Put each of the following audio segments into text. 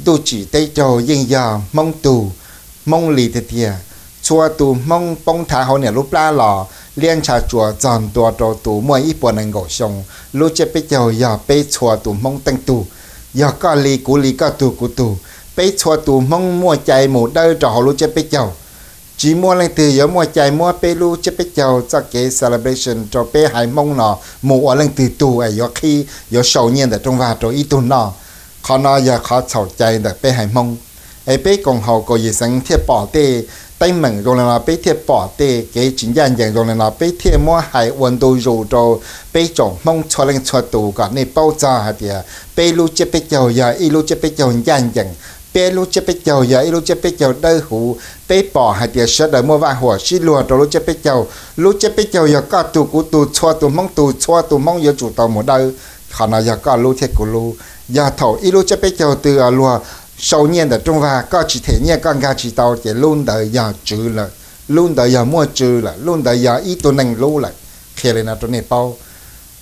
Ntuj tsim teb raug yeej yog Hmoob tug, Hmoob li tiag tiag. Txhua tus Hmoob poob thav hauv niam lub plab los liab ntsha tsuas txog ntua rau tus muaj ib puas nees nkaum xyoo. Lub tsiab peb caug yog peb txhua tus Hmoob teej tug, yog koj li kuv li koj tug kuv tug. Peb txhua tus Hmoob muaj cai mus dawb rau hauv lub tsiab peb caug. Tsis muaj leej twg yuav muaj cai muab peb lub tsiab peb caug txoj kev celebration rau peb haiv Hmoob no mus ua leej twg tug es yuav qhib yuav sau nyiaj ntawm rooj vag rau ib tug noj. Qhov no yog qhov txhaum cai ntawm peb haiv Hmoob. Es peb koom haum kaum yim xeev thiaj pom tej teeb meem zoo li no, peb thiaj pom tej kev tsis ncaj ncees zoo li no, peb thiaj muab hais ua ntu zus rau peb tsoom Hmoob txhua leej txhua tus kom nej paub txog hais tias peb lub tsiab peb caug yog ib lub tsiab peb caug ncaj ncees, peb lub tsiab peb caug yog ib lub tsiab peb caug dawb huv. Peb pom hais tias sawv daws muaj vaj huam sib luag rau lub tsiab peb caug. Lub tsiab peb caug yog koj tug kuv tug, txhua tus Hmoob tug, txhua tus Hmoob yuav tsum tau mus dawb. Qhov no yog koj lub thiab kuv lub. Yog thaum ib lub tsiab peb caug twg luag sau nyiaj ntawm rooj vag koj tsis them nyiaj koj nkag tsis tau ces lub ntawd yog tswv lawm, lub ntawd yog muaj tswv lawm, lub ntawd yog ib tug neeg lub lawm. Qhia li no rau nej paub.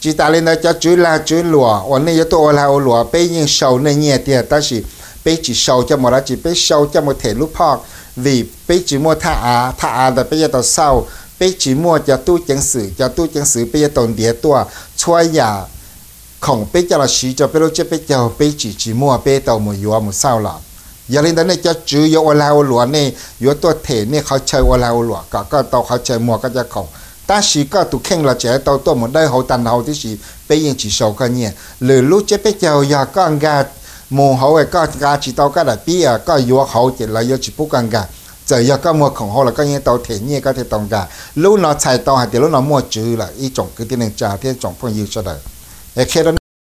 Tsis tas li ntawd cov tswv lag tswv luam uas nej yuav tuaj ua lag ua luam peb yeej sau nej nyiaj tiag tab sis peb tsis sau coj mus dab tsi, peb sau coj mus them lub phoj, vim peb tsis muaj thaj av, thaj av ntawd peb yuav tau xauj, peb tsis muaj cov tub ceev xwm, cov tub ceev xwm peb yuav tau ntiav tuaj. Txhua yam khoom peb coj los siv rau peb lub tsiab peb caug peb tsis tsis muaj, peb tau mus yuav mus xauj los. Yog li ntawd nej cov tswv yuav ua lag ua luam nej yuav tuaj them nej qhov chaw ua lag ua luam kom koj tau qhov chaw muag koj cov khoom, tab sis koj tus kheej los tseem tau tuaj mus dawb hauv tag nrho tib si, peb yeej tsis sau koj nyiaj. Lwm lub tsiab peb caug yog koj nkag mus hauv koj nqa tsis tau koj daim pib koj yuav hauv ces lawv yuav tsis pub koj nkag. Txawm yog koj muag khoom hauv los koj yeej tau them nyiaj koj thiaj tau nkag. Lub no txhais tau hais tias lub no muaj tswv lawm ib tsoom kwv tij neej tsa thiab tsoom phooj ywg sawv daws. Es qhia rau